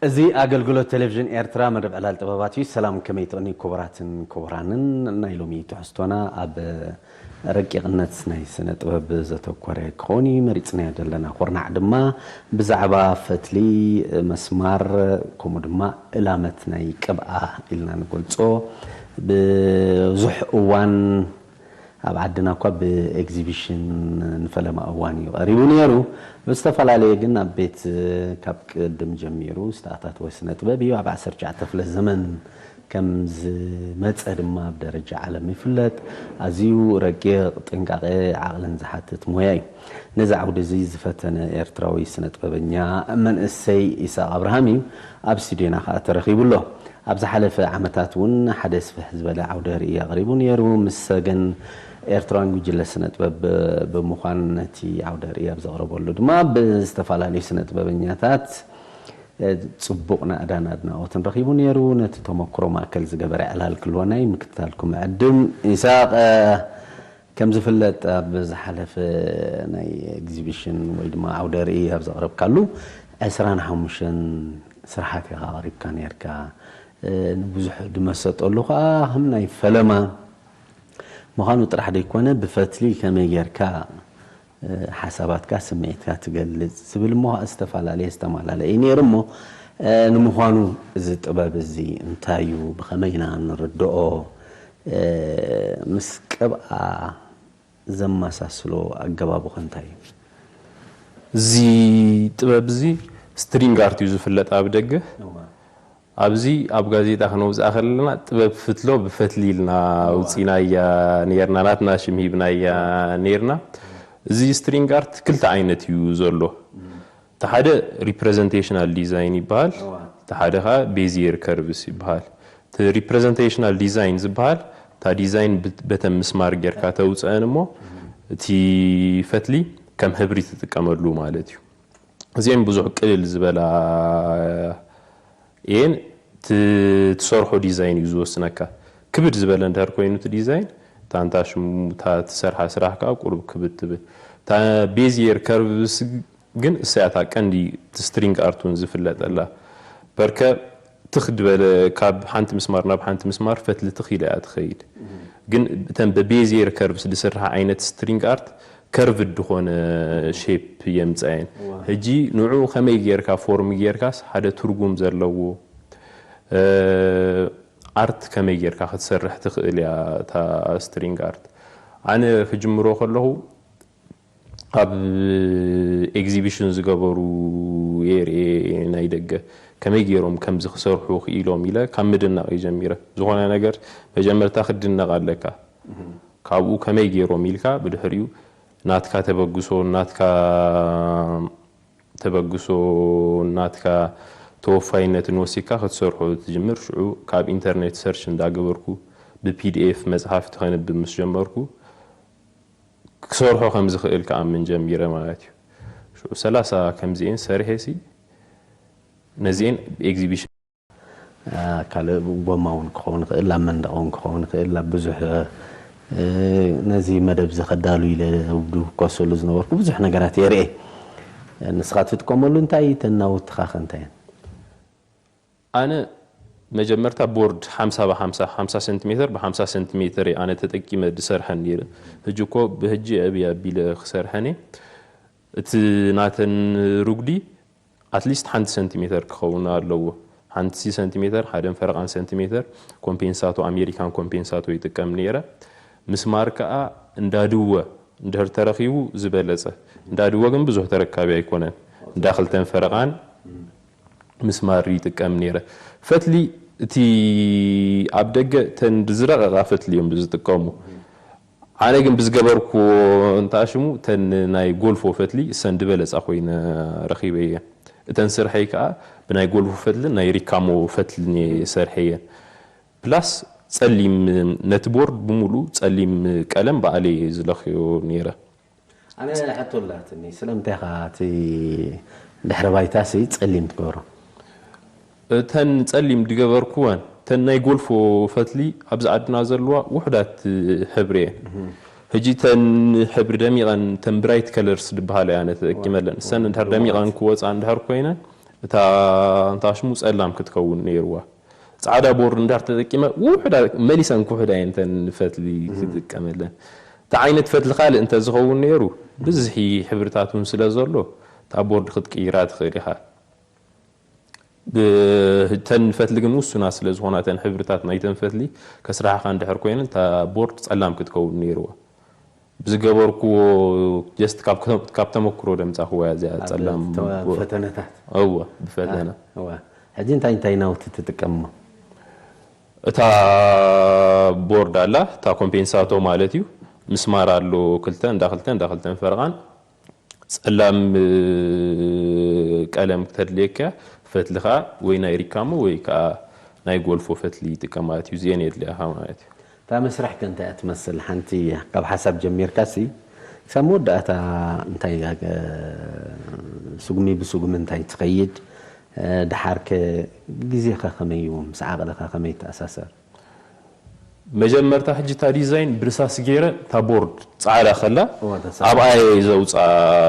እዚ ኣገልግሎት ቴሌቪዥን ኤርትራ መደብ ዕላል ጥበባት እዩ። ሰላም፣ ከመይ ትቕኒ ክቡራትን ክቡራንን? ናይ ሎሚ ትሕዝቶና ኣብ ረቂቕነት ናይ ስነ ጥበብ ዘተኮረ ክኸውን እዩ መሪጽናዮ ዘለና። ኩርናዕ ድማ ብዛዕባ ፈትሊ፣ መስማር፣ ከምኡ ድማ እላመት ናይ ቅብኣ ኢልና ንገልጾ፣ ብዙሕ እዋን ኣብ ዓድና እኳ ብኤግዚቢሽን ንፈለማ እዋን እዩ ቀሪቡ ነይሩ። ብዝተፈላለየ ግን ኣብ ቤት፣ ካብ ቅድም ጀሚሩ ዝተኣታተወ ስነ ጥበብ እዩ። ኣብ ዓሰርተ ትሽዓተ ክፍለ ዘመን ከም ዝመጸ ድማ ኣብ ደረጃ ዓለም ይፍለጥ። ኣዝዩ ረቂቕ፣ ጥንቃቐ፣ ዓቕልን ዝሓትት ሞያ እዩ። ነዚ ዓውዲ እዚ ዝፈተነ ኤርትራዊ ስነ ጥበበኛ መንእሰይ ኢሳቕ ኣብርሃም እዩ። ኣብ ስቱድዮና ከኣ ተረኺቡ ኣሎ። ኣብ ዝሓለፈ ዓመታት እውን ሓደ ስፍሕ ዝበለ ዓውደ ርእይ ኣቕሪቡ ነይሩ። ምስ ሰገን ኤርትራውያን ጉጅለ ስነ ጥበብ ብምዃን ነቲ ዓውደ ርእይ ኣብ ዘቕረበሉ ድማ ብዝተፈላለዩ ስነ ጥበበኛታት ጽቡቕ ናእዳን ኣድናቖትን ረኺቡ ነይሩ። ነቲ ተመክሮ ማእከል ዝገበረ ዕላል ክህልወና እዩ። ምክትታልኩም ዕድም። ኢሳቕ፣ ከም ዝፍለጥ ኣብ ዝሓለፈ ናይ ኤግዚቢሽን ወይ ድማ ዓውደ ርእይ ኣብ ዘቕረብካሉ ዕስራን ሓሙሽተን ስራሓት ኢኻ ኣቕሪብካ ነይርካ። ንብዙሕ ድመሰጠሉ ከኣ ከም ናይ ፈለማ ምዃኑ ጥራሕ ዘይኮነ፣ ብፈትሊ ከመይ ጌርካ ሓሳባትካ፣ ስምዒትካ ትገልጽ ዝብል እሞ ከኣ ዝተፈላለየ ዝተማላለየ እዩ ነይሩ። እሞ ንምዃኑ እዚ ጥበብ እዚ እንታይ እዩ? ብኸመይ ኢና ንርድኦ? ምስ ቅብኣ ዘመሳስሎ ኣገባቡ ከ እንታይ እዩ? እዚ ጥበብ እዚ ስትሪንግ ኣርት እዩ ዝፍለጥ ኣብ ደገ። ኣብዚ ኣብ ጋዜጣ ክነውፅኣ ከለና ጥበብ ፍትሎ ብፈትሊ ኢልና ኣውፂናያ ነርና፣ ናትና ሽም ሂብናያ ነርና። እዚ ስትሪንግ ኣርት ክልተ ዓይነት እዩ ዘሎ። እቲ ሓደ ሪፕረዘንቴሽናል ዲዛይን ይበሃል፣ እቲ ሓደ ከዓ ቤዚየር ከርቭስ ይበሃል። እቲ ሪፕረዘንቴሽናል ዲዛይን ዝበሃል እታ ዲዛይን በተን ምስማር ጌርካ ተውፅአን እሞ እቲ ፈትሊ ከም ህብሪ ትጥቀመሉ ማለት እዩ። እዚአን ብዙሕ ቅልል ዝበላ እየን። ትሰርሖ ዲዛይን እዩ ዝወስነካ። ክብድ ዝበለ እንድሕር ኮይኑ እቲ ዲዛይን ታንታ ሽሙ ትሰርሓ ስራሕ ከዓ ቁሩብ ክብድ ትብል። ቤዚየር ከርቭስ ግን እሳያታ ቀንዲ ስትሪንግ ኣርቱን ዝፍለጠላ በርከ ትኽ ድበለ ካብ ሓንቲ ምስማር ናብ ሓንቲ ምስማር ፈትሊ ትኽ ኢለ እያ ትኸይድ። ግን እተን በቤዚየር ከርቭስ ዝስርሓ ዓይነት ስትሪንግ ኣርት ከርቭድ ዝኾነ ሼፕ የምፅኣየን። ሕጂ ንዑ ከመይ ጌርካ ፎርም ጌርካስ ሓደ ትርጉም ዘለዎ ኣርት ከመይ ጌርካ ክትሰርሕ ትኽእል እያ እታ ስትሪንግ ኣርት። ኣነ ክጅምሮ ከለኹ ኣብ ኤግዚቢሽን ዝገበሩ የርእየ ናይ ደገ ከመይ ገይሮም ከምዚ ክሰርሑ ክኢሎም ኢለ ካብ ምድናቕ እዩ ጀሚረ። ዝኾነ ነገር መጀመርታ ክትድነቕ ኣለካ። ካብኡ ከመይ ገይሮም ኢልካ ብድሕሪኡ ናትካ ተበግሶ ናትካ ተበግሶ ናትካ ተወፋይነትን ወሲካ ክትሰርሖ ትጅምር። ሽዑ ካብ ኢንተርኔት ሰርች እንዳገበርኩ ብፒዲኤፍ መፅሓፍቲ ከንብብ ምስ ጀመርኩ ክሰርሖ ከም ዝኽእል ክኣምን ጀሚረ ማለት እዩ። ሽዑ ሰላሳ ከምዚኤን ሰሪሐ ሲ ነዚኤን ኤግዚቢሽን ካልእ ጎማ እውን ክኸውን ይኽእል፣ ኣብ መንደቕ እውን ክኸውን ይኽእል፣ ኣብ ብዙሕ ነዚ መደብ እዚ ከዳሉ ኢለ ድውከሰሉ ዝነበርኩ ብዙሕ ነገራት እየ ርእየ። ንስኻ ትጥቀመሉ እንታይ፣ ተናውትኻ ከ እንታይ እየን? ኣነ መጀመርታ ቦርድ ሓምሳ ብ ሓምሳ፣ ሓምሳ ሰንቲሜተር ብ ሓምሳ ሰንቲሜተር እየ ኣነ ተጠቂመ ዝሰርሐን ነይረ። ሕጂ እኮ ብሕጂ እየ ኣብየ ኣቢለ ክሰርሐን እየ። እቲ ናተን ርጉዲ ኣትሊስት ሓንቲ ሰንቲሜተር ክኸውን ኣለዎ። ሓንቲ ሰንቲሜተር፣ ሓደን ፈረቓን ሰንቲሜተር ኮምፔንሳቶ፣ ኣሜሪካን ኮምፔንሳቶ ይጥቀም ነይረ። ምስማር ከኣ እንዳድወ እንድሕር ተረኺቡ ዝበለጸ። እንዳድወ ግን ብዙሕ ተረካቢ ኣይኮነን። እንዳ ክልተን ፈረቓን ምስማር ይጥቀም ነይረ። ፈትሊ እቲ ኣብ ደገ ተን ዝረቐቓ ፈትሊ እዮም ዝጥቀሙ። ኣነ ግን ብዝገበርኩዎ እንተኣሽሙ እተን ናይ ጎልፎ ፈትሊ እሰን ዝበለፃ ኮይነ ረኺበየን። እተን ስርሐይ ከዓ ብናይ ጎልፎ ፈትልን ናይ ሪካሞ ፈትልን እየ ሰርሐየን። ፕላስ ፀሊም ነቲ ቦርድ ብምሉኡ ፀሊም ቀለም ባዕለይ እየ ዝለኽዮ ነይረ። ኣነ ሕቶ ኣላትኒ፣ ስለምንታይ ኢኻ እቲ ድሕረ ባይታሲ ፀሊም ትገብሮ? እተን ፀሊም ድገበርኩወን እተን ናይ ጎልፎ ፈትሊ ኣብዚ ዓድና ዘለዋ ውሑዳት ሕብሪ እየን። ሕጂ እተን ሕብሪ ደሚቐን እተን ብራይት ከለርስ ዝበሃላ እያ ነተጠቂመለን። እሰን እንድሕር ደሚቐን ክወፃ እንድሕር ኮይነን እታ እንታሽሙ ጸላም ክትከውን ነይርዋ። ጻዕዳ ቦርድ እንዳር ተጠቂመ ውሕዳ መሊሰን ክውሕዳ እየን እተን ፈትሊ ክጥቀመለን። እቲ ዓይነት ፈትሊ ካልእ እንተዝኸውን ነይሩ፣ ብዝሒ ሕብርታት እውን ስለ ዘሎ፣ እታ ቦርድ ክትቅይራ ትኽእል ኢኻ። ብ-፣ እተን ፈትሊ ግን ውሱናት ስለ ዝኾና፣ እተን ሕብርታት ናይተን ፈትሊ ከስርሓኻ እንድሕር ኮይነን፣ እታ ቦርድ ጸላም ክትከውን ነይርዋ። ብዝገበርኩዎ፣ ጀስት ካብ፣ ካብ ተመክሮ ደምጻኹዋ እዚኣ ኣብ ጸላም ተዋ-፣ ቦ-፣ ፈተነታት። እወ፣ ብፈተነ። እወ። ሕጂ እንታይ እንታይ ናውቲ ትጥቀምሞ? እታ ቦርድ ኣላ፣ እታ ኮምፔንሳቶ ማለት እዩ። ምስማር ኣሎ፣ ክልተ፣ እንዳ ክልተ፣ እንዳ ክልተን ፈረቓን። ጸላም፣ እ፣ ቀለም ክተድልየካ፣ ፈትሊ ኸኣ ወይ ናይ ሪካሞ ወይ ከኣ ናይ ጎልፎ ፈትሊ ይጥቀም ማለት እዩ። እዚኤን የድልያኻ ማለት እዩ። እታ መስርሕ ከ እንታይ እያ ትመስል? ሓንቲ ካብ ሓሳብ ጀሚርካ ሲ፣ ክሳብ መወዳእታ እንታይ እያ፣ እ፣ ስጉሚ ብስጉሚ እንታይ ትኸይድ? እ፣ ደሓር ከ ግዜኻ ከመይ እዩ? ምስ ዓቕልኻ ከመይ ይተኣሳሰር? መጀመርታ ሕጂ እታ ዲዛይን ብርሳስ ገይረ፣ እታ ቦርድ ጻዕዳ ከላ፣ እዋ፣ ተጻዕዳ። ኣብኣ እየ ዘውጽኣ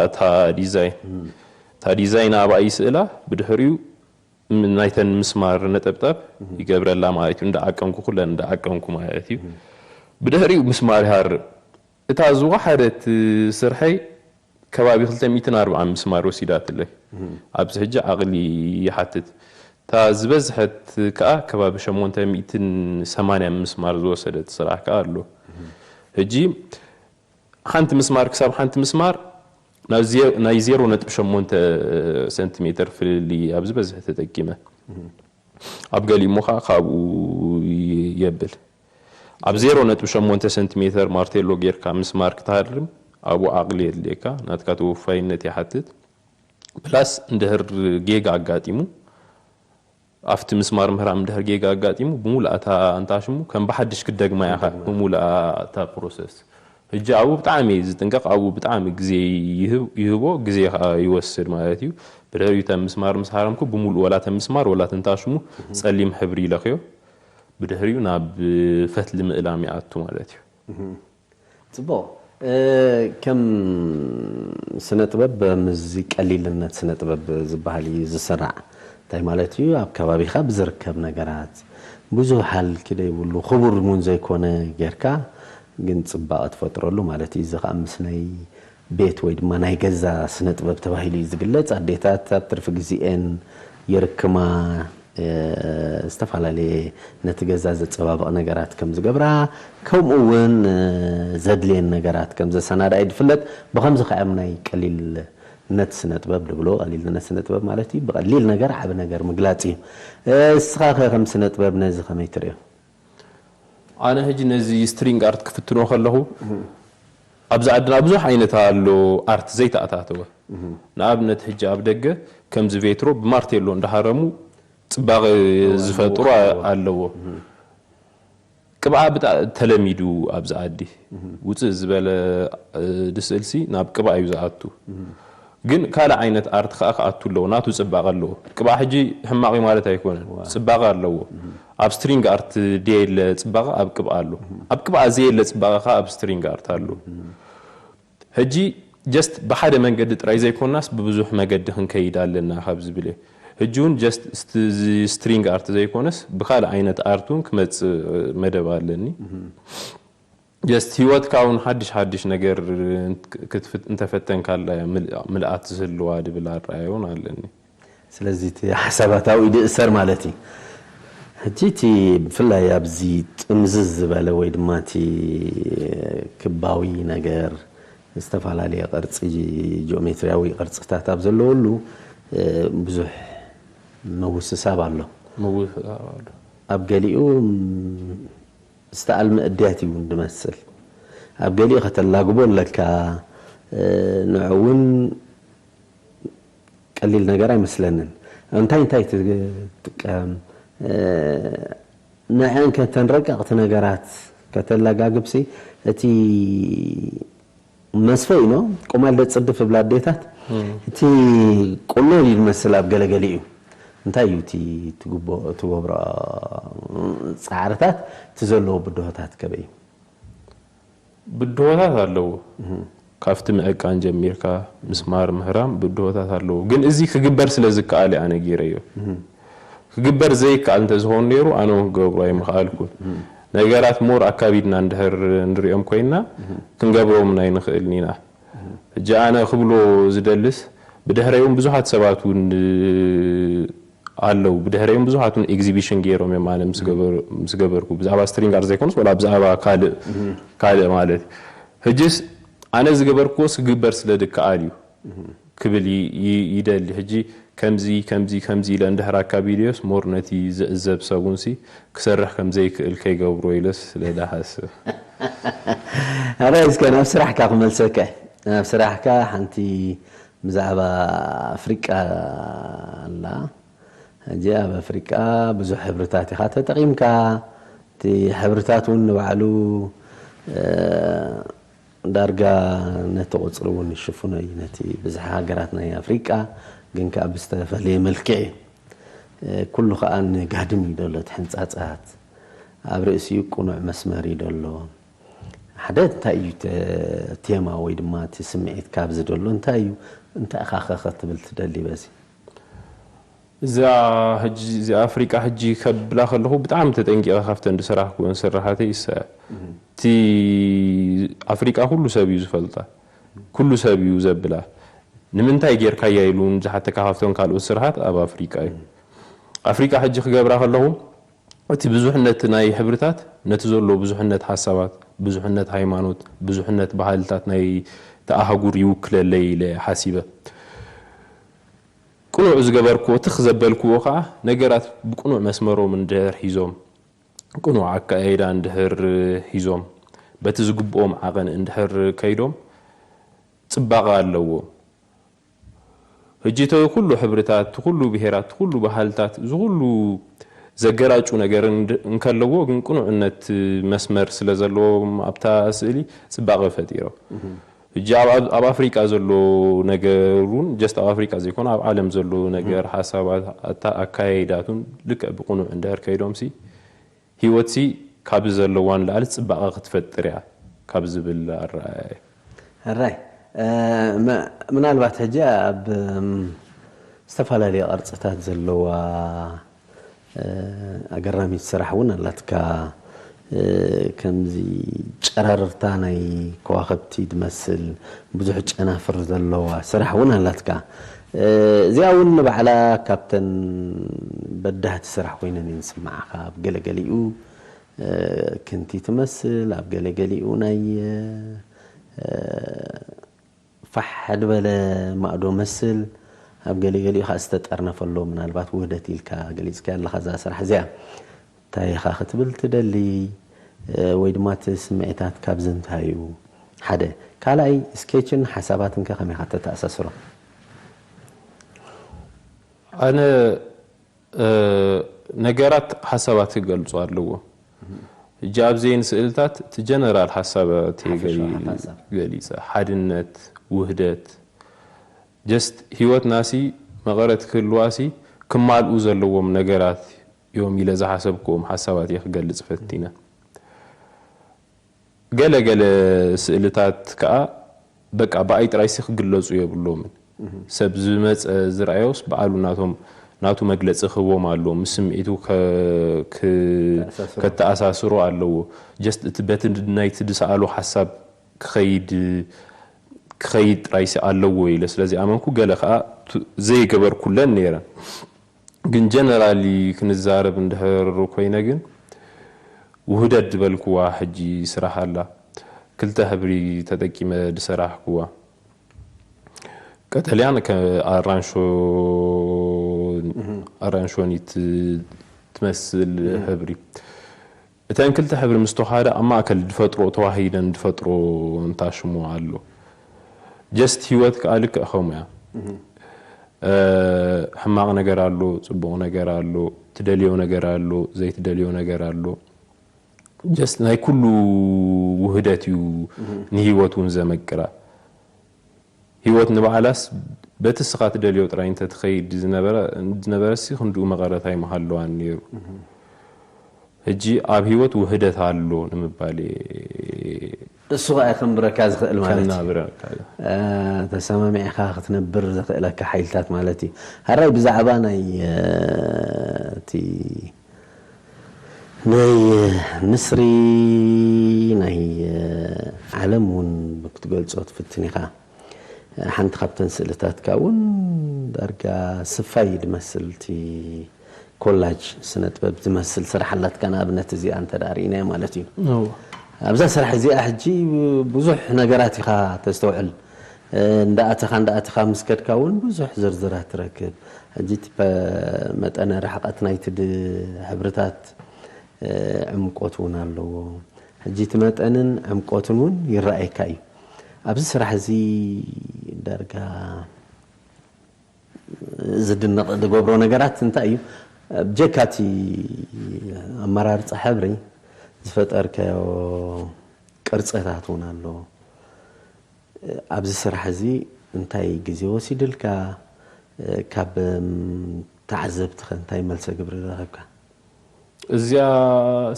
እታ ዲዛይን። እም። እታ ዲዛይን ኣብኣ ይስእላ፣ ብድሕሪኡ ም-፣ ናይተን ምስማር ነጠብጣብ እም። ይገብረላ ማለት እዩ። እንዳዓቀንኩ፣ ኩለን እንዳዓቀንኩ ማለት እዩ። እም። ብድሕሪኡ ምስማር ይሃርም። እታ ዝወሓደት ስርሐይ ከባቢ ክልተ ሚእትን ኣርባዓን ምስማር ወሲዳትለይ። እም። ኣብዚ ሕጂ ዓቕሊ ይሓትት። እታ ዝበዝሐት ከኣ ከባቢ ሸሞንተ ሚእትን ሰማንያን ምስማር ዝወሰደት ስራሕ ከኣ ኣሎ። እም። ሕጂ ሓንቲ ምስማር ክሳብ ሓንቲ ምስማር ናብ ዜ-፣ ናይ ዜሮ ነጥቢ ሸሞንተ ሰንቲሜተር ፍልልይ ኣብ ዝበዝሐ ተጠቂመ። እም። ኣብ ገሊኡ እሞ ከኣ ካብኡ ይ-፣ የብል። ኣብ ዜሮ ነጥቢ ሸሞንተ ሰንቲሜተር ማርቴሎ ጌርካ ምስማር ክትሃርም ኣብኡ ዓቕሊ የድልየካ፣ ናትካ ተወፋይነት ይሓትት። ፕላስ እንድሕር ጌጋ ኣጋጢሙ፣ ኣብቲ ምስማር ምህራም እንድሕር ጌጋ ኣጋጢሙ፣ ብምሉእ እታ እንታሽሙ ከም ብሓድሽ ክትደግማ ኢኻ፣ ክትደግማ። ብምሉእ እታ ፕሮሰስ። ሕጂ ኣብኡ ብጣዕሚ እየ ዝጥንቀቕ፣ ኣብኡ ብጣዕሚ ግዜ ይህብ-፣ ይህቦ፣ ግዜ ከኣ ይወስድ ማለት እዩ። ብድሕሪኡ እተን ምስማር ምስ ሃረምኩ፣ ብምሉእ ወላ እተን ምስማር ወላ እተን ታሽሙ እህ። ጸሊም ሕብሪ ይለኽዮ። ብድሕሪኡ ናብ ፈትሊ ምእላም ይኣቱ ማለት እዩ። እህ። ጽቡቕ። እ፣ ከም ስነ ጥበብ፣ ምስዚ ቀሊልነት ስነ ጥበብ ዝበሃል እዩ ዝስራዕ። እንታይ ማለት እዩ? ኣብ ከባቢኻ ብዝርከብ ነገራት፣ ብዙሕ ሃልኪ ዘይብሉ፣ ክቡር እውን ዘይኮነ ጌርካ፣ ግን ጽባቐ ትፈጥረሉ ማለት እዩ። እዚ ኸኣ ምስ ናይ ቤት ወይ ድማ ናይ ገዛ ስነ ጥበብ ተባሂሉ እዩ ዝግለጽ። ኣዴታት ኣብ ትርፊ ግዜኤን ይርክማ፣ እ፣ ዝተፈላለየ ነቲ ገዛ ዘጸባብቕ ነገራት ከም ዝገብራ፣ ከምኡ እውን፣ እ፣ ዘድልየን ነገራት ከም ዘሰናድኣ እዩ ዝፍለጥ። ብኸምዚ ኸኣ እዮም ናይ ቀሊልነት ስነ ጥበብ ዝብሎ። ቀሊልነት ስነ ጥበብ ማለት እዩ ብቐሊል ነገር ዓቢ ነገር ምግላጽ እዩ። እ፣ እስኻ ኸ ከም ስነ ጥበብ ነዚ ከመይ ትርእዮ? ኣነ ሕጂ ነዚ ስትሪንግ ኣርት ክፍትኖ ከለኹ፣ ኣብዚ ዓድና ብዙሕ ዓይነት ኣሎ ኣርት ዘይተኣታተወ። ንኣብነት ሕጂ ኣብ ደገ ከምዚ ቬትሮ ብማርቴሎ እንዳሃረሙ ጽባቐ እዎ፣ ዝፈጥሩ ኣለዎ። ኣለዎ። ቅብኣ ብጣ-፣ ተለሚዱ ኣብዚ ዓዲ። ውጽእ ዝበለ፣ እ፣ ድስእልሲ ናብ ቅብኣ እዩ ዝኣቱ። ግን ካልእ ዓይነት ኣርት ከኣ ክኣቱ ኣለዎ፣ ናቱ ጽባቐ ኣለዎ። ቅብኣ ሕጂ ሕማቕ እዩ ማለት ኣይኮነን፣ ዋ። ጽባቐ ኣለዎ። ኣብ ስትሪንግ ኣርት ደየለ ጽባቐ ኣብ ቅብኣ ኣሎ። ኣብ ቅብኣ ዘየለ ጽባቐ ከኣ ኣብ ስትሪንግ ኣርት ኣሎ። ሕጂ ጀስት ብሓደ መንገዲ ጥራይ ዘይኮናስ ብብዙሕ መገዲ ክንከይድ ኣለና ካብ ዝብል እየ። ሕጂ እውን ጀስት ስት-፣ እዚ ስትሪንግ ኣርት ዘይኮነስ ብኻልእ ዓይነት ኣርት እውን ክመጽእ መደብ ኣለኒ። ጀስት ህይወትካ እውን ሓድሽ ሓድሽ ነገር ክትፍ-፣ እንተፈተንካላ እያ ምል-፣ ምልኣት ዝህልዋ ድብል ኣረኣእያ እውን ኣለኒ። ስለዚ እቲ ሓሳባት ኣብኡ ይድእሰር ማለት እዩ። ሕጂ እቲ ብፍላይ ኣብዚ ጥምዝዝ ዝበለ ወይ ድማ እቲ ክባዊ ነገር፣ ዝተፈላለየ ቅርጺ፣ ጂኦሜትርያዊ ቅርጽታት ኣብ ዘለወሉ፣ እ፣ ብዙሕ ምውስሳብ ኣሎ። ምውስሳብ ኣሎ። ኣብ ገሊኡ፣ ም፣ ዝተኣልመ እድያት እዩ እውን ዝመስል። ኣብ ገሊኡ ከተላግቦ ኣለካ፣ እ፣ ንዑ እውን ቀሊል ነገር ኣይመስለንን። እንታይ እንታይ ትጥቀም? እ፣ ንዐን ከተን ረቀቕቲ ነገራት ከተለጋግብሲ፣ እቲ መስፈ ኢኖ፣ ቆማል ደጽድፍ እብላ ኣዴታት፣ እም። እቲ ቁኖ እዩ ዝመስል ኣብ ገለገሊኡ። እንታይ እዩ እቲ ትግቦ-፣ ትገብሮ ጻዕርታት፣ እቲ ዘለዎ ብድሆታት ከበይ እዩ? ብድሆታት ኣለዎ። እህ። ካብቲ ምዕቃን ጀሚርካ ምስማር ምህራም ብድሆታት ኣለዎ። ግን እዚ ክግበር ስለ ዝከኣል እየ ኣነ ገይረዮ። ክግበር ዘይከኣል እንተዝኸውን ነይሩ ኣነ እውን ክገብሮ ኣይምኽኣልኩን። ነገራት ሞር ኣካቢድና እንድሕር ንሪኦም ኮይንና ክንገብሮም ኣይንኽእልን ኢና። ሕጂ ኣነ ክብሎ ዝደልስ ብድሕረይ እውን ብዙሓት ሰባት እውን ኣለዉ። ብድሕረይ እውን ብዙሓት እውን ኤግዚቢሽን ገይሮም እዮም ኣነ ምስ ገበር-፣ ምስ ገበርኩ። ብዛዕባ ስትሪንግ ኣርት ዘይኮኑስ ወላ ብዛዕባ ካልእ፣ ካልእ ማለት እዩ። ሕጅስ ኣነ ዝገበርክዎስ ክግበር ስለ ዝከኣል እዩ ክብል ይ-፣ ይ-፣ ይደሊ። ሕጂ ከምዚ፣ ከምዚ፣ ከምዚ ኢለ እንድሕር ኣካቢደዮስ ሞር ነቲ ዝዕዘብ ሰብ እውን ሲ ክሰርሕ ከም ዘይክእል ከይገብሮ ኢለስ ስለ ዝሓስብ። ኣረ እስከ ናብ ስራሕካ ክመልሰካ እየ። ናብ ስራሕካ ሓንቲ ብዛዕባ ኣፍሪቃ ኣላ። ሕጂ ኣብ ኣፍሪቃ ብዙሕ ሕብርታት ኢኻ ተጠቒምካ። እቲ ሕብርታት እውን ንባዕሉ፣ እ፣ ዳርጋ ነቲ ቁጽሪ እውን ይሽፍኖ እዩ፣ ነቲ ብዝሒ ሃገራት ናይ ኣፍሪቃ። ግን ከኣ ብዝተፈለየ መልክዕ እዩ። እ፣ ኩሉ ከኣ ንጋድም እዩ ዘሎ፣ እቲ ሕንጻጻት ኣብ ርእሲኡ ቅኑዕ መስመር እዩ ዘሎ። ሓደ እንታይ እዩ ተ-፣ ቴማ ወይ ድማ እቲ ስምዒት ካብዚ ዘሎ እንታይ እዩ? እንታይ ኢኻ ኸ ክትብል ትደሊ በዚ? እዛ ሕጂ፣ እዚኣ ኣፍሪቃ ሕጂ ከብላ ከለኹ ብጣዕሚ ተጠንቂቐ ካብተን ዝሰራሕኩወን ስራሓተይ እሳ እያ። እቲ ኣፍሪቃ ኩሉ ሰብ እዩ ዝፈልጣ፣ ኩሉ ሰብ እዩ ዘብላ። ንምንታይ ጌርካያ ኢሉ እውን ዝሓተካ ካብተን ካልኦት ስራሓት ኣብ ኣፍሪቃ እዩ። ኣፍሪቃ ሕጂ ክገብራ ከለኹ እቲ ብዙሕነት ናይ ሕብርታት ነቲ ዘሎ ብዙሕነት ሓሳባት፣ ብዙሕነት ሃይማኖት፣ ብዙሕነት ባህልታት ናይ ተኣህጉር ይውክለለይ ኢለ ሓሲበ። ቅኑዕ ዝገበርክዎ፣ ትኽ ዘበልክዎ ከኣ ነገራት ብቅኑዕ መስመሮም እንድሕር ሒዞም፣ ቅኑዕ ኣካያይዳ እንድሕር ሒዞም፣ በቲ ዝግብኦም ዓቐን እንድሕር ከይዶም ጽባቐ ኣለዎም። ሕጂ እቲ ኩሉ ሕብርታት፣ እቲ ኩሉ ብሄራት፣ እቲ ኩሉ ባህልታት፣ እዚ ኩሉ ዘገራጩ ነገር እንድ-፣ እንከለዎ ግን ቅኑዕነት መስመር ስለ ዘለዎም ኣብታ ስእሊ ጽባቐ ፈጢሮም። ሕጂ ኣብ፣ ኣብ፣ ኣብ ኣፍሪቃ ዘሎ ነገር እውን ጀስት ኣብ ኣፍሪቃ ዘይኮነ ኣብ ዓለም ዘሎ ነገር፣ ሓሳባት፣ ኣታ-፣ ኣካያይዳቱን ልክዕ ብቅኑዕ እንድሕር ከይዶምሲ ህይወትሲ ካብዚ ዘለዋ ንላዕሊ ጽባቐ ክትፈጥር እያ ካብ ዝብል ኣረኣእያ እየ። ሕራይ፣ እ፣ ም-፣ ምናልባት ሕጂ ኣብ፣ እም፣ ዝተፈላለየ ቅርጽታት ዘለዋ፣ እ፣ ኣገራሚት ስራሕ እውን ኣላትካ። እ፣ ከምዚ ጨረርታ ናይ ከዋኽብቲ ዝመስል ብዙሕ ጨናፍር ዘለዋ ስራሕ እውን ኣላትካ። እ፣ እዚኣ እውን ንባዕላ ካብተን በዳህቲ ስራሕ ኮይነን እየን ዝስምዓኻ። ኣብ ገለገሊኡ፣ እ፣ ክንቲ ትመስል፣ ኣብ ገለገሊኡ ናይ፣ እ፣ ፋሕ ዝበለ ማእዶ መስል፣ ኣብ ገለገሊኡ ኸዓ ዝተጠርነፈ ኣሎ። ምናልባት ውህደት ኢልካ ገሊጽካያ ኣለኻ እዛ ስራሕ እዚኣ። እንታይ ኢኻ ክትብል ትደሊ? እ፣ ወይ ድማ እቲ ስምዒታት ካብዚ እንታይ እዩ? ሓደ። ካልኣይ፣ ስኬችን ሓሳባትን ከ ከመይ ኢኻ ተተኣሳስሮ? ኣነ፣ እ፣ ነገራት ሓሳባት ክገልጹ ኣለዎ። ሕጂ ኣብዘን ስእልታት እቲ ጀነራል ሓሳባት እየ ሓፈሻዊ ገሊ-፣ ሓሳብ። ገሊጸ። ሓድነት፣ ውህደት፣ ጀስት ህይወትናሲ መቐረት ክህልዋሲ ክማልኡ ዘለዎም ነገራት እዮም ኢለ ዝሓሰብክዎም ሓሳባት እየ ክገልጽ ፈቲነ። ገለ ገለ ስእልታት ከኣ በቃ ብኣይ ጥራይሲ ክግለጹ የብሎምን። ሰብ ዝመጸ ዝረኣዮስ ባዕሉ ናቶም፣ ናቱ መግለጺ ክህቦም ኣለዎ። ምስ ስምዒቱ ከ-፣ ክ-፣ ከተኣሳስሮ። ከተኣሳስሮ ኣለዎ። ጀስት እቲ በቲ ናይቲ ዝሰኣሎ ሓሳብ ክኸይድ፣ ክኸይድ ጥራይሲ ኣለዎ ኢለ ስለ ዝኣመንኩ ገለ ከኣ ቱ-፣ ዘይገበርኩለን ነይረን። ግን ጀነራሊ ክንዛረብ እንድሕር ኮይነ ግን ውህደት ዝበልክዋ ሕጂ ስራሕ ኣላ። ክልተ ሕብሪ ተጠቂመ ዝሰራሕክዋ። ቀጠልያን ከ-፣ ኣራንሾ-፣ ኣራንሾኒት ትመስል ሕብሪ። እተን ክልተ ሕብሪ ምስ ተዋሃዳ ኣብ ማእከል ዝፈጥሮ ተዋሂደን ዝፈጥሮ እንታ ሽሙ ኣሎ። ጀስት ህይወት ከኣ ልክዕ ከምኡ እያ። እ፣ ሕማቕ ነገር ኣሎ፣ ጽቡቕ ነገር ኣሎ፣ ትደልዮ ነገር ኣሎ፣ ዘይትደልዮ ነገር ኣሎ። ጀስት ናይ ኩሉ ውህደት እዩ ንህይወት እውን ዘመቅራ። ህይወት ንባዕላስ በቲ እስኻ ትደልዮ ጥራይ እንተትኸይድ ዝነበረ፣ ዝነበረሲ ክንድኡ መቐረት ኣይምሃለዋን ነይሩ። ሕጂ ኣብ ህይወት ውህደት ኣሎ ንምባል እየ እሱ ኸኣ ከንብረካ ዝኽእል ማለት እዩ። ከናብረካ እ፣ ተሰማሚዕካ ክትነብር ዘኽእለካ ሓይልታት ማለት እዩ። ሕራይ ብዛዕባ ናይ እ፣ እቲ ናይ ንስሪ ናይ እ፣ ዓለም እውን ክትገልጾ ትፍትን ኢኻ። ሓንቲ ካብተን ስእልታትካ እውን ዳርጋ ስፋይ ድመስል እቲ ኮላጅ ስነ ጥበብ ዝመስል ስራሕ ኣላትካ። ንኣብነት እዚኣ እንተ ደኣ ርኢናያ ማለት እዩ። ኣብዛ ስራሕ እዚኣ ሕጂ ብዙሕ ነገራት ኢኻ ተስተውዕል። እንዳኣተኻ እንዳኣተኻ ምስ ከድካ እውን ብዙሕ ዝርዝራት ትረክብ። ሕጂ እቲ ፐ- መጠነ ርሕቀት ናይቲ ድ- ሕብርታት ዕምቆት እውን ኣለዎ። ሕጂ እቲ መጠንን ዕምቆትን እውን ይረኣየካ እዩ። ኣብዚ ስራሕ እዚ ዳርጋ ዝድነቕ ዝገብሮ ነገራት እንታይ እዩ? ብጀካ እቲ ኣመራርፃ ሕብሪ ዝፈጠርካዮ ቅርፅታት እውን ኣሎ። ኣብዚ ስራሕ እዚ እንታይ ግዜ ወሲድልካ? ካብ ተዓዘብትኸ እንታይ መልሰ ግብሪ ረኸብካ? እዚኣ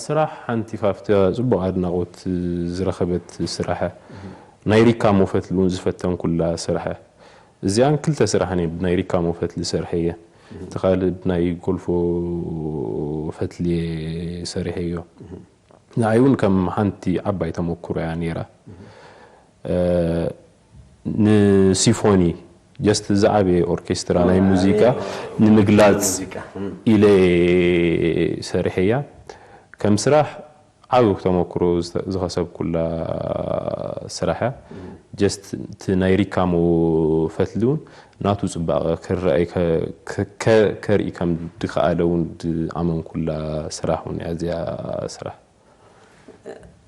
ስራሕ ሓንቲ ካብቲ ጽቡቕ ኣድናቖት ዝረኸበት ስራሕ ናይ ሪካ ሞፈት እውን ዝፈተንኩላ ስራሕ። እዚኣን ክልተ ስራሕ ናይ ሪካ ሞፈት ዝሰርሐ እየ። እቲ ካልእ ናይ ጎልፎ ፈትሊ ሰሪሐዮ። ንዓይ እውን ከም ሓንቲ ዓባይ ተመክሮ እያ ነይራ። ንሲፎኒ ጀስት ዝዓበየ ኦርኬስትራ ናይ ሙዚቃ ንምግላፅ ኢለ ሰሪሐያ። ከም ስራሕ ዓብ ተመክሮ ዝኸሰብኩላ ስራሕ እያ። ጀስት እቲ ናይ ሪካሞ ፈትሊ እውን ናቱ ፅባቐ ክረኣይ ከርኢ ከም ድከኣለ እውን ዝኣመንኩላ ስራሕ እውን እያ እዚኣ ስራሕ።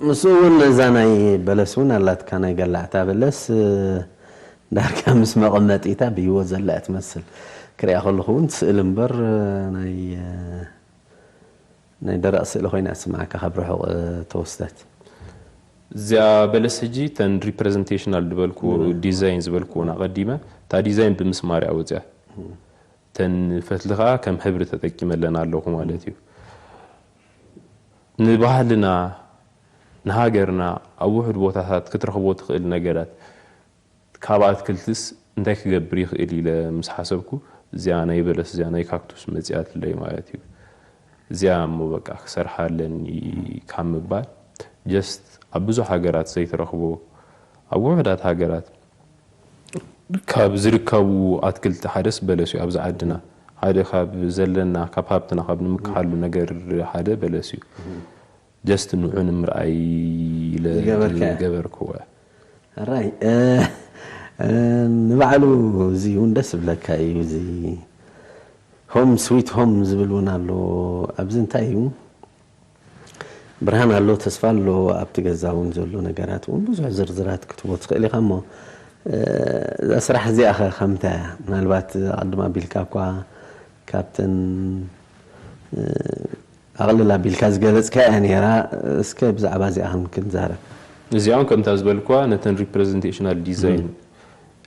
ምስኡ እውን እዛ ናይ በለስ እውን ኣላትካ፣ ናይ ገላዕታ በለስ ዳርጋ ምስ መቐመጢታ ብህይወት ዘላ እያ ትመስል። ክሪኣ ከለኹ እውን ትስእል እምበር ናይ ናይ ደረቕ ስእሊ ኮይና ትስምዓካ ካብ ርሑቕ ተወስደት። እዚኣ በለስ ሕጂ ተን ሪፕሬዘንቴሽናል ዝበልኩ ዲዛይን ዝበልኩ ኣቐዲመ እታ ዲዛይን ብምስማር እያ ወፅያ። ተን ፈትሊ ከዓ ከም ሕብሪ ተጠቂመለን ኣለኹ ማለት እዩ። ንባህልና ንሃገርና ኣብ ውሑድ ቦታታት ክትረኽቦ ትኽእል ነገራት ካብ ኣትክልትስ እንታይ ክገብር ይኽእል ኢለ ምስ ሓሰብኩ እዚኣ ናይ በለስ እዚኣ ናይ ካክቱስ መፂኣትለይ ማለት እዩ። እዚኣ እሞ በቃ ክሰርሓ ኣለኒ ካብ ምባል ጀስት ኣብ ብዙሕ ሃገራት ዘይትረኽቦ ኣብ ውሑዳት ሃገራት ካብ ዝርከቡ ኣትክልቲ ሓደስ በለስ እዩ። ኣብዚ ዓድና ሓደ ካብ ዘለና ካብ ሃብትና ካብ ንምክሓሉ ነገር ሓደ በለስ እዩ። ጀስት ንዑ ንምርኣይ ኢለ ዝገበርክዎ። ራይ ንባዕሉ እዚ እውን ደስ ዝብለካ እዩ። እዚ ሆም ስዊት ሆም ዝብል እውን ኣሎ። ኣብዚ እንታይ እዩ? ብርሃን ኣሎ፣ ተስፋ ኣሎ። ኣብቲ ገዛ እውን ዘሎ ነገራት እውን ብዙሕ ዝርዝራት ክትቦ ትኽእል ኢኻ። እሞ እዛ ስራሕ እዚኣ ኸ ከምታ እያ? ምናልባት ኣቐድም ኣቢልካ እኳ ካብተን ኣቕልል ኣቢልካ ዝገለፅካ እያ ነይራ። እስከ ብዛዕባ እዚኣ ከም ክንዛረብ። እዚኣውን ከምታ ዝበልኩዋ ነተን ሪፕሬዘንቴሽናል ዲዛይን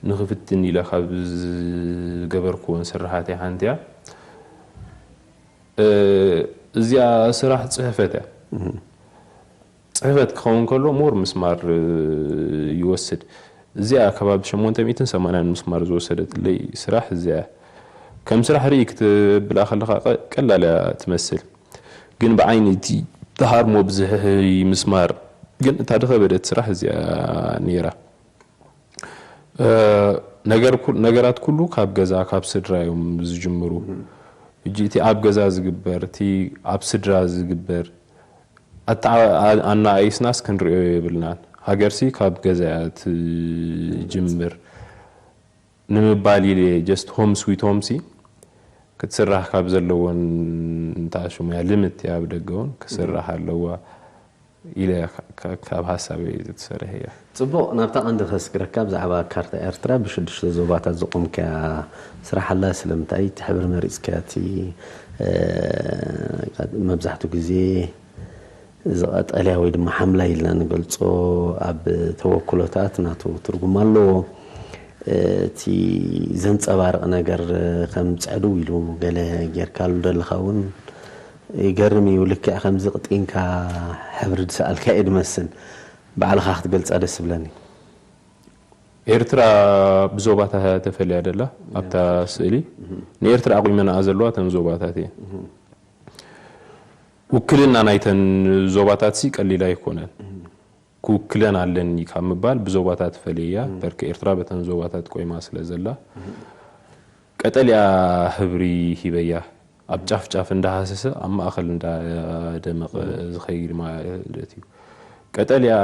ንክፍትን ኢለ ካብ ዝገበርኩወን ስራሓት ሓንቲ እያ። እዚኣ ስራሕ ፅሕፈት እያ። ፅሕፈት ክኸውን ከሎ ሞር ምስማር ይወስድ። እዚኣ ከባቢ ሸሞንተ ሚእትን ሰማንያን ምስማር ዝወሰደትለይ ስራሕ እዚኣ እያ። ከም ስራሕ ርኢ ክትብላ ከለኻ ቀላል እያ ትመስል፣ ግን ብዓይኒ እቲ ተሃርሞ ብዝሒ ምስማር ግን እታ ድኸበደት ስራሕ እዚኣ ነይራ። ነገራት ኩሉ ካብ ገዛ ካብ ስድራ እዮም ዝጅምሩ። ሕጂ እቲ ኣብ ገዛ ዝግበር እቲ ኣብ ስድራ ዝግበር ኣነኣኢስናስ ክንሪኦ የብልናን። ሃገርሲ ካብ ገዛ እያ ትጅምር ንምባል ኢለ ጀስት ሆም ስዊት ሆምሲ ክትስራሕ ካብ ዘለዎን እንታ ሽሙያ ልምት እያ ኣብ ደገ እውን ክስራሕ ኣለዋ ኢለ ካብ ሃሳበይ ዝትሰርሕ እያ። ፅቡቕ፣ ናብታ ቀንዲ ከስግረካ ብዛዕባ ካርታ ኤርትራ ብሽዱሽተ ዞባታት ዘቆምካያ ስራሕ ኣላ። ስለምንታይ እቲ ሕብሪ መሪፅካያ? እቲ መብዛሕትኡ ግዜ እዚ ቀጠልያ ወይ ድማ ሓምላይ ኢልና ንገልጾ ኣብ ተወክሎታት ናቱ ትርጉም ኣለዎ። እቲ ዘንጸባርቕ ነገር ከም ጸዕድው ኢሉ ገለ ጌርካሉ ዘለኻ እውን ይገርም እዩ። ልክዕ ከምዚ ቅጢንካ ሕብሪ ዝሰኣልካ እዩ ዝመስል። ባዕልኻ ክትገልጻ ደስ ዝብለኒ። ኤርትራ ብዞባታት ተፈልያ ደላ ኣብታ ስእሊ። ንኤርትራ ኣቑመናኣ ዘለዋ እተን ዞባታት እየን። ውክልና ናይተን ዞባታት ሲ ቀሊል ኣይኮነን። ክውክለን ኣለኒ ካብ ምባል ብዞባታት ፈልያ። በርክ ኤርትራ በተን ዞባታት ቆይማ ስለ ዘላ ቀጠልያ ህብሪ ሂበያ። ኣብ ጫፍ ጫፍ እንዳሃሰሰ ኣብ ማእኸል እንዳደመቐ ዝኸይድ ማለት እዩ። ቀጠልያ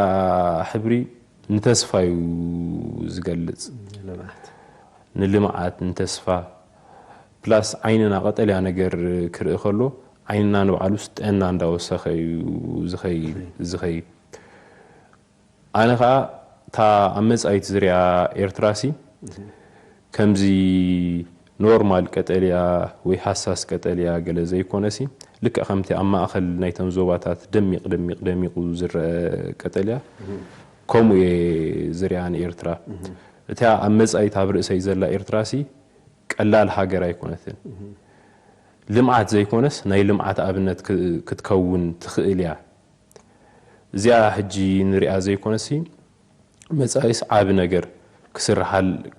ሕብሪ ንተስፋ እዩ ዝገልጽ። ንልምዓት፣ ንተስፋ፣ ፕላስ ዓይንና ቀጠልያ ነገር ክርኢ ከሎ ዓይንና ንባዕሉስ ጥዕና እንዳወሰኸ እዩ ዝኸይድ። ኣነ ኸዓ እታ ኣብ መጻኢት ዝሪኣ ኤርትራሲ ከምዚ ኖርማል ቀጠልያ ወይ ሃሳስ ቀጠልያ ገለ ዘይኮነሲ፣ ልክዕ ከምቲ ኣብ ማእኸል ናይተን ዞባታት ደሚቕ ደሚቕ ደሚቑ ዝረአ ቀጠልያ፣ ከምኡ እየ ዝሪኣ ንኤርትራ። እታ ኣብ መጻኢት ኣብ ርእሰይ ዘላ ኤርትራሲ ቀላል ሃገር ኣይኮነትን። ልምዓት ዘይኮነስ ናይ ልምዓት ኣብነት ክትከውን ትኽእል እያ። እዚኣ ሕጂ ንሪኣ ዘይኮነሲ መጻኢስ ዓቢ ነገር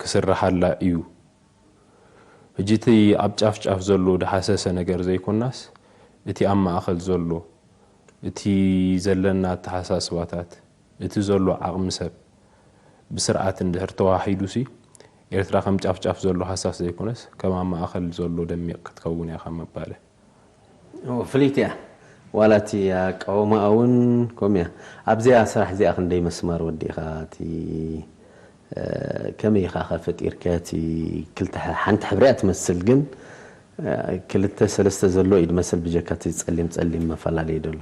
ክስርሓላ እዩ። ሕጂ እቲ ኣብ ጫፍ ጫፍ ዘሎ ድሃሰሰ ነገር ዘይኮናስ እቲ ኣብ ማእኸል ዘሎ፣ እቲ ዘለና ኣተሓሳስባታት፣ እቲ ዘሎ ዓቕሚ ሰብ ብስርዓት እንድሕር ተዋሂዱሲ ኤርትራ ከም ጫፍ ጫፍ ዘሎ ሃሳስ ዘይኮነስ ከም ኣብ ማእኸል ዘሎ ደሚቕ ክትከውን እያ ካብ ምባለ። ፍልይቲ እያ። ዋላ እቲ ኣቃውማኣ እውን ከምኡ እያ። ኣብዚኣ ስራሕ እዚኣ ክንደይ መስማር ወዲእኻ? እቲ ከመይ ኢኻ ከ ፈጢርካዮ? እቲ ክልተ ሓንቲ ሕብሪ እያ ትመስል፣ ግን ክልተ ሰለስተ ዘሎ እዩ ዝመስል፣ ብጀካ እቲ ጸሊም ጸሊም መፈላለዪ ዘሎ።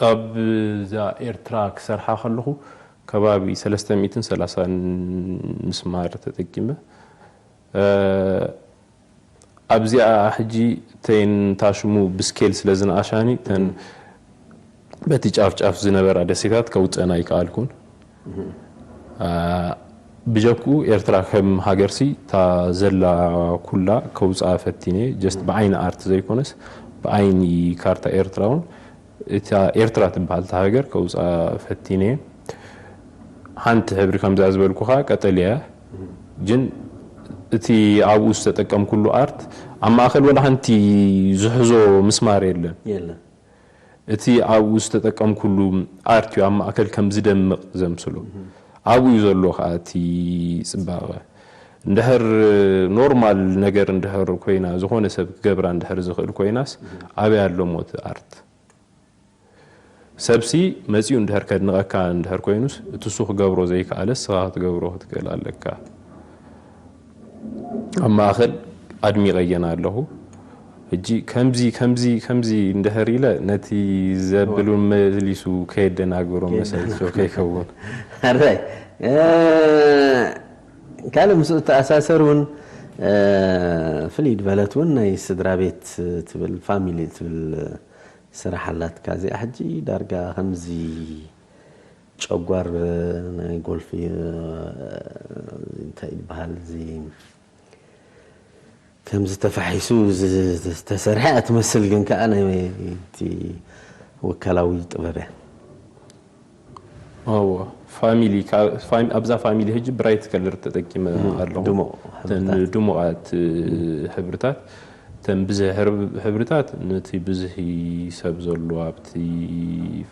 ኣብዛ ኤርትራ ክሰርሓ ከለኹ ከባቢ ሰለስተ ሚእትን ሰላሳን ምስማር ተጠቂመ። ኣብዚኣ ሕጂ ተን ታሽሙ ብስኬል ስለ ዝነኣሻኒ ተን በቲ ጫፍ ጫፍ ዝነበራ ደሴታት ከውፀን ኣይከኣልኩን። ብጀክኡ ኤርትራ ከም ሃገርሲ እታ ዘላ ኩላ ከውፅኣ ፈቲነ፣ ጀስት ብዓይኒ ኣርት ዘይኮነስ ብዓይኒ ካርታ ኤርትራ እውን እታ ኤርትራ ትበሃል እታ ሃገር ከውፅኣ ፈቲነ። ሓንቲ ሕብሪ ከምዛ ዝበልኩኻ ቀጠልያ እያ። ግን እቲ ኣብኡ ዝተጠቀምኩሉ ኣርት ኣብ ማእኸል ወላ ሓንቲ ዝሕዞ ምስማር የለን። የለን። እቲ ኣብኡ ዝተጠቀምኩሉ ኣርት እዩ ኣብ ማእከል ከም ዝደምቕ ዘምስሎ። ኣብኡ እዩ ዘሎ ከኣ እቲ ጽባቐ። እንድሕር ኖርማል ነገር እንድሕር ኮይና፣ ዝኾነ ሰብ ክገብራ እንድሕር ዝኽእል ኮይናስ፣ ኣበይ ኣሎ እሞ እቲ ኣርት? ሰብሲ መጺኡ እንድሕር ከድንቐካ እንድሕር ኮይኑስ፣ እቲ እሱ ክገብሮ ዘይከኣለ ንስኻ ክትገብሮ ክትክእል ኣለካ። ኣብ ማእከል ኣድሚቐየን ኣለኹ። ሕጂ ከምዚ ከምዚ ከምዚ እንድሕር ኢለ ነቲ ዘብል እውን መሊሱ ከየደናግሮ መሰልቸው ከይከውን። ኣራይ ካልእ ምስኡ ተኣሳሰር እውን ፍልይ ዝበለት እውን ናይ ስድራ ቤት ትብል ፋሚሊ ትብል ስራሕ ኣላትካ። እዚኣ ሕጂ ዳርጋ ከምዚ ጨጓር ናይ ጎልፊ እንታይ ይበሃል እዚ ከምዚ ተፋሒሱ ዝተሰርሐ ትመስል፣ ግን ከዓ ናይ እቲ ወካላዊ ጥበብ እያ። እዎ ፋሚሊ ኣብዛ ፋሚሊ ሕጂ ብራይት ከለር ተጠቂመ ኣለኹ። ድሙቓት ሕብርታት፣ እተን ብዝሒ ሕብርታት ነቲ ብዝሒ ሰብ ዘሎ ኣብቲ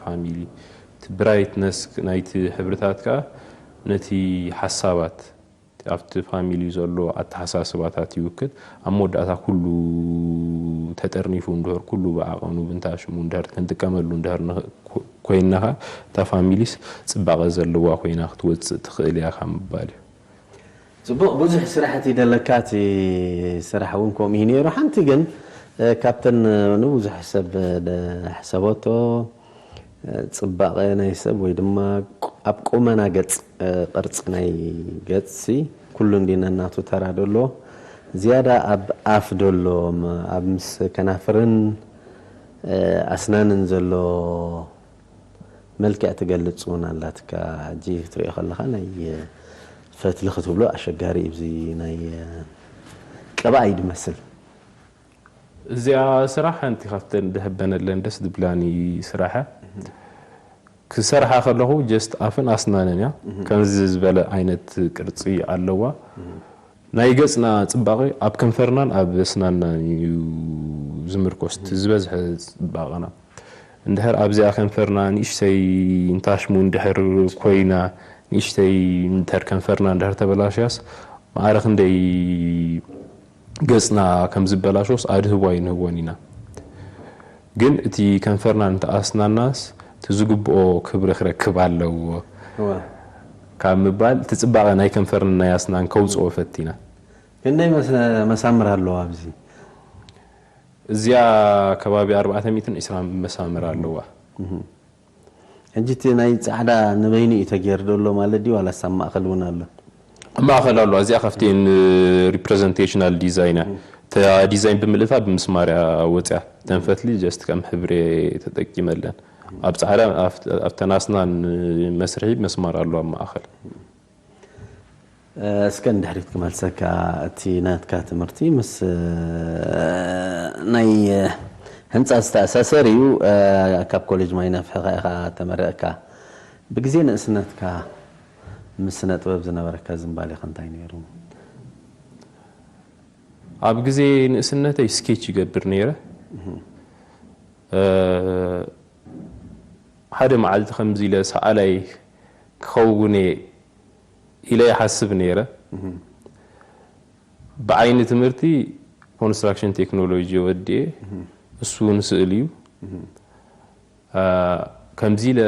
ፋሚሊ፣ እቲ ብራይትነስ ናይቲ ሕብርታት ከዓ ነቲ ሓሳባት ኣብቲ ፋሚሊ ዘሎ ኣተሓሳስባታት ይውክል። ኣብ መወዳእታ ኩሉ ተጠርኒፉ እንድሕር ኩሉ ብዓቐኑ ብንታ ሽሙ እንድሕር ክንጥቀመሉ እንድሕር ኮይንና ከዓ እታ ፋሚሊስ ፅባቐ ዘለዋ ኮይና ክትወፅእ ትኽእል እያ ካብ ምባል እዩ። ፅቡቕ፣ ብዙሕ ስራሕ እቲ ደለካ እቲ ስራሕ እውን ከምኡ እዩ ነይሩ። ሓንቲ ግን ካብተን ንብዙሕ ሰብ ሕሰበቶ ፅባቐ ናይ ሰብ ወይ ድማ ኣብ ቁመና ገፅ ቅርፂ ናይ ገፅሲ ኩሉ እንዲ ነናቱ ተራ ደሎ ዝያዳ ኣብ ኣፍ ደሎ ኣብ ምስ ከናፍርን ኣስናንን ዘሎ መልክዕ ትገልፅ እውን ኣላትካ። ሕጂ ክትሪኦ ከለካ ናይ ፈትሊ ክትብሎ ኣሸጋሪ እዩ። እዚ ናይ ቅብኣ እዩ ዝመስል። እዚኣ ስራሕ ሓንቲ ካብተን ደህበነለን ደስ ድብላኒ ስራሐ ክሰርሓ ከለኹ just ኣፍን ኣስናንን እያ። ከምዚ ዝበለ ዓይነት ቅርጺ ኣለዋ። ናይ ገጽና ጽባቐ ኣብ ከንፈርናን ኣብ ኣስናናን እዩ ዝምርኮስ፣ እቲ ዝበዝሐ ጽባቐና። እንድሕር ኣብዚኣ ከንፈርና ንእሽተይ እንታሽሙ እንድሕር ኮይና፣ ንእሽተይ እንድሕር ከንፈርና እንድሕር ተበላሽያስ፣ ማዕረ ክንደይ ገጽና ከም ዝበላሾስ ኣድህቦ ኣይንህቦን ኢና። ግን እቲ ከንፈርና እንተኣስናናስ፣ እቲ ዝግብኦ ክብሪ ክረክብ ኣለዎ እወ። ካብ ምባል፣ እቲ ጽባቐ ናይ ከንፈርና ናይ ኣስናን ከውጽኦ ፈቲና። ክንደይ መስ-፣ መሳምር ኣለዋ ኣብዚ? እዚኣ ከባቢ ኣርባዕተ ሚእትን ዕስራን መሳምር ኣለዋ። ሕጂ እቲ ናይ ጻዕዳ ንበይኑ እዩ ተገይሩ ዘሎ ማለት ድዩ? ዋላስ ኣብ ማእከል እውን ኣሎ? ኣብ ማእከል ኣሎ። እዚኣ ካብቲ ን-፣ representational design እያ። እታ ዲዛይን ብምልእታ ብምስማር እያ ወጽያ። እተን ፈትሊ just ከም ሕብሪ ተጠቂመለን። ኣብ ጻዕዳ፣ ኣብ-፣ ኣብተን ኣስናን መስርሒ መስማር ኣሎ ኣብ ማእከል። እስከ ንድሕሪት ክመልሰካ፣ እቲ ናትካ ትምህርቲ ምስ ናይ ህንጻ ዝተኣሳሰር እዩ። ካብ ኮሌጅ ማይ ነፍሒ ኢኻ ተመረቕካ። ብግዜ ንእስነትካ ምስ ስነ ጥበብ ዝነበረካ ዝንባሌኸ እንታይ ነይሩ? ኣብ ግዜ ንእስነተይ ስኬች ይገብር ነይረ። እ፣ ሓደ መዓልቲ ከምዚ ኢለ ሰኣላይ ክኸውን እየ ኢለ ይሓስብ ነይረ። ብዓይኒ ትምህርቲ ኮንስትራክሽን ቴክኖሎጂ ወዲኤ፣ እሱ እውን ስእል እዩ። እ፣ ከምዚ ኢለ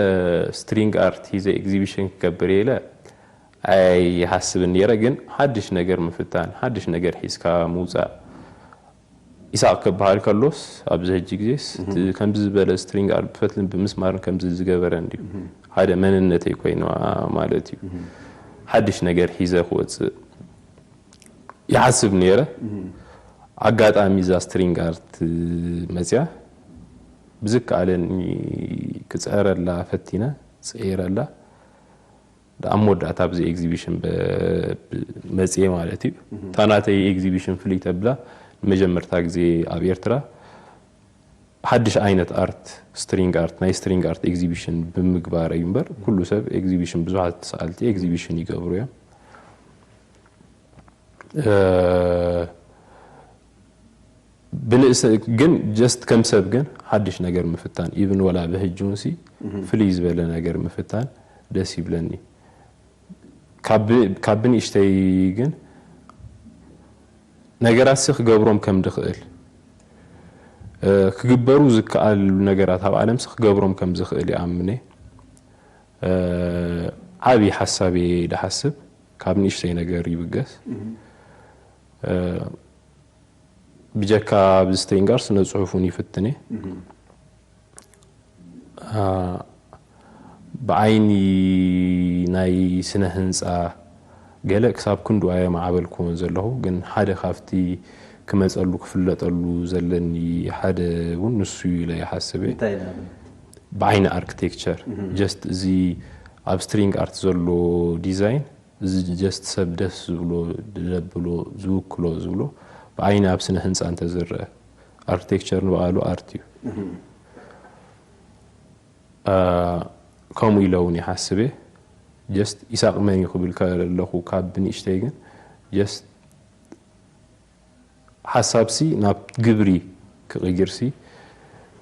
ስትሪንግ ኣርት ሂዘ ኤግዚቢሽን ክገብር እየ ኢለ ኣይሓስብን ነይረ። ግን ሓድሽ ነገር ምፍታን፣ ሓድሽ ነገር ሒዝካ ምውጻእ። ኢሳቕ ክበሃል ከሎስ፣ ኣብዚ ሕጂ ግዜስ፣ እቲ ከምዚ ዝበለ ስትሪንግ ኣርት ብፈትልን ብምስማርን ከምዚ ዝገበረ እንድዩ። ሓደ መንነተይ ኮይኑ ማለት እዩ። ሓድሽ ነገር ሒዘ ክወጽእ ይሓስብ ነይረ። ኣጋጣሚ እዛ ስትሪንግ ኣርት መጽያ፣ ብዝከኣለኒ ክጽዕረላ ፈቲነ፣ ጽዒረላ። ኣብ መወዳእታ ኣብዚ ኤግዚቢሽን በ-፣ ብ-፣ መጽየ ማለት እዩ። እታ ናተይ ኤግዚቢሽን ፍልይ ተብላ፣ ንመጀመርታ ግዜ ኣብ ኤርትራ ሓድሽ ዓይነት ኣርት፣ ስትሪንግ ኣርት፣ ናይ ስትሪንግ ኣርት ኤግዚቢሽን ብምግባረይ እምበር፣ ኩሉ ሰብ ኤግዚቢሽን፣ ብዙሓት ሰኣልቲ ኤግዚቢሽን ይገብሩ እዮም። እ፣ ብንእስ-፣ ግን ጀስት ከም ሰብ ግን ሓድሽ ነገር ምፍታን፣ ኢቭን ወላ ብህጂ እውን ሲ ፍልይ ዝበለ ነገር ምፍታን ደስ ይብለኒ። ካብ ብ-፣ ካብ ብንእሽተይ ግን ነገራት ሲ ክገብሮም ከም ድኽእል፣ እ፣ ክግበሩ ዝከኣሉ ነገራት ኣብ ዓለም ሲ ክገብሮም ከም ዝኽእል ይኣምን እየ። እ፣ ዓቢ ሓሳብ እየ ድሓስብ፣ ካብ ንእሽተይ ነገር ይብገስ። እ፣ ብጀካ ኣብዚ ስትሪንግ ኣርት ስነ ጽሑፍ እውን ይፍትን እየ። አ፣ ብዓይኒ ናይ ስነ ህንጻ ገለ ክሳብ ክንዱ ኣየማዕበልኩዎን ዘለኹ፣ ግን ሓደ ካብቲ ክመጸሉ ክፍለጠሉ ዘለኒ ሓደ እውን ንሱ እዩ ኢለ ይሓስብ እየ። እንታይ ንኣብነት? ብዓይኒ ኣርክቴክቸር፣ ጀስት እዚ ኣብ ስትሪንግ ኣርት ዘሎ ዲዛይን፣ እዚ ጀስት ሰብ ደስ ዝብሎ፣ ዘብሎ፣ ዝውክሎ ዝብሎ፣ ብዓይኒ ኣብ ስነ ህንጻ እንተዝረአ፣ ኣርክቴክቸር ንባዕሉ ኣርት እዩ። አ፣ ከምኡ ኢለ እውን ይሓስብ እየ። ጀስት ኢሳቕ መን እዩ ክብል ከለኹ፣ ካብ ብንእሽተይ ግን ጀስት ሓሳብሲ ናብ ግብሪ ክቕይርሲ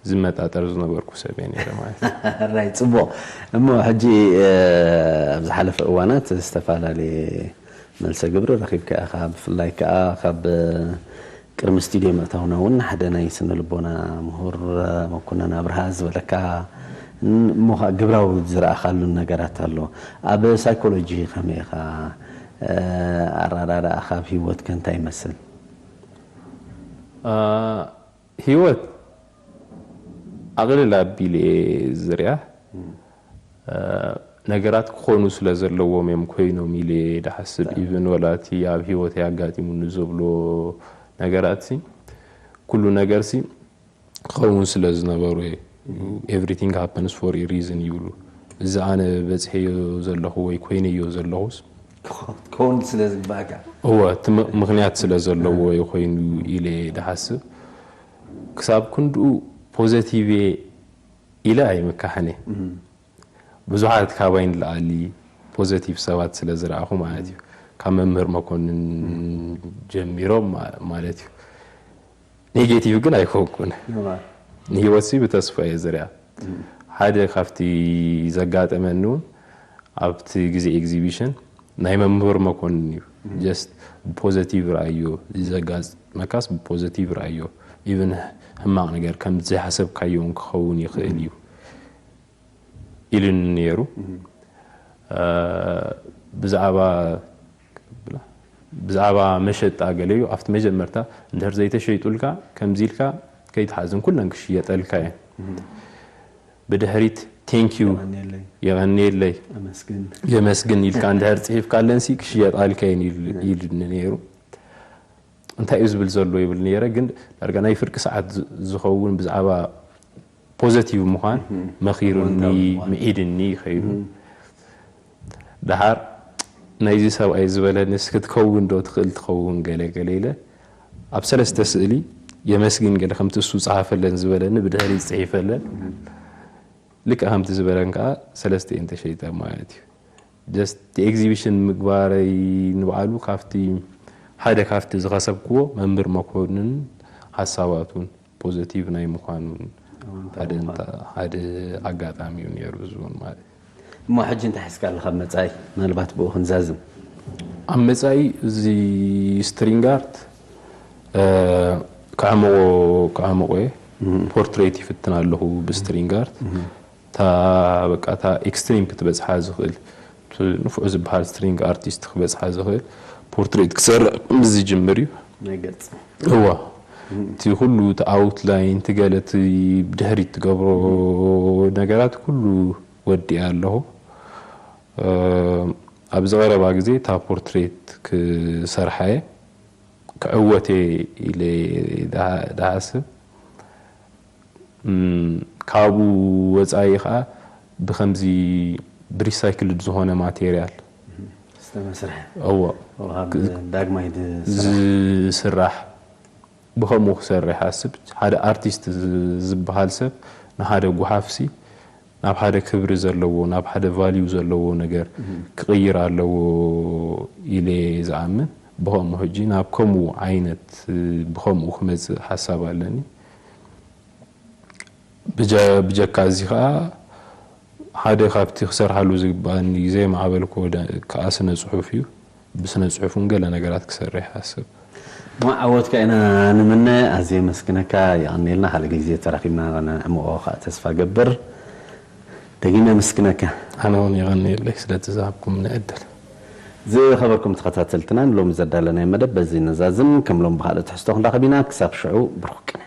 ዝመጣጠር ዝነበርኩ ሰብ እየ ነይረ ማለት እዩ። ራይ፣ ጽቡቕ። እሞ ሕጂ፣ እ፣ ኣብ ዝሓለፈ እዋናት ዝተፈላለየ መልሰ ግብሪ ረኺብካ ኢኻ። ብፍላይ ከኣ ካብ ቅድሚ ስቱድዮ ምእታውና እውን ሓደ ናይ ስነ ልቦና ምሁር መኮነን ኣብርሃ ዝበለካ ን-፣ እሞ ኸኣ ግብራዊ ዝረኣኻሉ ነገራት ኣሎ። ኣብ ሳይኮሎጂ ከመይ ኢኻ፣ እ፣ ኣረዳድኣኻ ኣብ ህይወትከ እንታይ ይመስል? አ፣ ህይወት ኣቕልል ኣቢለ እየ ዝሪኣ። እ፣ ነገራት ክኾኑ ስለ ዘለዎም እዮም ኮይኖም ኢለ እየ ድሓስብ። ኢቭን ወላ እቲ ኣብ ህይወተይ ኣጋጢሙኒ ዝብሎ ነገራት ሲ፣ ኩሉ ነገር ሲ ክኸውን ስለ ዝነበሩ እየ። Everything happens for a reason ይብሉ። እዚ ኣነ በጽሐዮ ዘለኹ ወይ ኮይነዮ ዘለኹስ ክኸውን ስለ ዝግባእካ። እወ፣ እቲ ም-፣ ምኽንያት ስለ ዘለዎ እዩ ኮይኑ ኢለ እየ ድሓስብ። ክሳብ ክንድኡ ፖዘቲቭ እየ ኢለ ኣይምካሕን እየ። ብዙሓት ካባይ ንላዕሊ ፖዘቲቭ ሰባት ስለ ዝረኣኹ ማለት እዩ። ካብ መምህር መኮንን ጀሚሮም ማ- ማለት እዩ። ኔጌቲቭ ግን ኣይኮንኩን። ንህይወትሲ ብተስፋ እየ ዝሪኣ። ሓደ ካብቲ ዘጋጠመኒ እውን ኣብቲ ግዜ ኤግዚቢሽን ናይ መምህር መኮንን እዩ። ጀስት ብፖዘቲቭ ረኣዮ፣ ዘጋጥመካስ ብፖዘቲቭ ረኣዮ። ኢቭን ሕማቕ ነገር ከም ዝሓሰብካዮ እውን ክኸውን ይኽእል እዩ ኢሉኒ ነይሩ። ብዛዕባ ብዛዕባ መሸጣ ገለዩ ኣብቲ መጀመርታ እንድሕር ዘይተሸይጡልካ ከምዚ ኢልካ ከይትሓዝን ኩለን ክሽየጠልካ እየን። ብድሕሪት ቴንኪዩ የቐንየለይ የመስግን ኢልካ እንድሕር ፅሒፍካለንሲ ክሽየጣልካ እየን ኢሉኒ ነይሩ። እንታይ እዩ ዝብል ዘሎ ይብል ነይረ፣ ግን ዳርጋ ናይ ፍርቂ ሰዓት ዝኸውን ብዛዕባ ፖዘቲቭ ምዃን መኺሩኒ ምዒድኒ ይኸይዱ። ደሓር ናይዚ ሰብኣይ ዝበለንስ ክትከውን ዶ ትኽእል ትኸውን ገለ ገለ ኢለ ኣብ ሰለስተ ስእሊ የመስግን ገለ ከምቲ እሱ ጸሓፈለን ዝበለኒ ብድሕሪ ጽሒፈለን። ልክዕ ከምቲ ዝበለን ከዓ ሰለስተ እየን ተሸይጠ ማለት እዩ። ጀስት ኤግዚቢሽን ምግባረይ ንባዕሉ ካብቲ ሓደ ካብቲ ዝኸሰብክዎ መምህር መኮንን ሓሳባቱን ፖዘቲቭ ናይ ምዃኑን ሓደ ኣጋጣሚ እዩ ነይሩ። እዚውን ማለት እሞ ሕጂ እንታይ ሒዝካ ኣለኻ ኣብ መጻኢ? ምናልባት ብኡ ክንዛዝም። ኣብ መጻኢ እዚ ስትሪንግ ኣርት ክዕምቆ ክዕምቆ እየ። ፖርትሬት ይፍትን ኣለኹ ብስትሪንግ ኣርት። እታ በቃ እታ ኤክስትሪም ክትበጽሓ ዝኽእል ንፉዕ ዝበሃል ስትሪንግ ኣርቲስት ክበጽሓ ዝኽእል ፖርትሬት ክሰርዕ ምስ ዝጅምር እዩ። እዋ እቲ ኩሉ እቲ ኣውትላይን እቲ ገለ እቲ ብድሕሪት ትገብሮ ነገራት ኩሉ ወዲኣ ኣለኹ። ኣብዚ ቀረባ ግዜ እታ ፖርትሬት ክሰርሓየ ክዕወቴ ኢለ ዝሓስብ ካብኡ ወፃኢ ከዓ ብከምዚ ብሪሳይክልድ ዝኾነ ማቴሪያል ዝተመስርሐ እዎ ዳግማይ ዝስራሕ ብከምኡ ክሰርሕ ኣስብ ሓደ ኣርቲስት ዝበሃል ሰብ ንሓደ ጉሓፍሲ ናብ ሓደ ክብሪ ዘለዎ ናብ ሓደ ቫልዩ ዘለዎ ነገር ክቕይር ኣለዎ ኢለ ዝኣምን። ብኸምኡ ሕጂ ናብ ከምኡ ዓይነት ብኸምኡ ክመፅእ ሓሳብ ኣለኒ። ብጀካ እዚ ከዓ ሓደ ካብቲ ክሰርሓሉ ዝግባኣኒ ዘይማዕበልክዎ ከዓ ስነ ፅሑፍ እዩ። ብስነ ፅሑፍ እውን ገለ ነገራት ክሰርሕ ይሓስብ። ዓወትካ ኢና ንምነ። ኣዝየ የመስግነካ። የቐንየልና። ካልእ ግዜ ተራኺብና ነዕምቖ ከዓ ተስፋ ገብር። ደጊመ የመስግነካ። ኣነ እውን የቐንየለይ ስለቲ ዝሃብኩምኒ ዕድል። ዝኸበርኩም ተኸታተልትና ንሎሚ ዘዳለናዮ መደብ በዚ ነዛዝም። ከም ሎም ብኻልእ ትሕዝቶ ክንራኸብ ኢና። ክሳብ ሽዑ ብሩኽ ቅነ።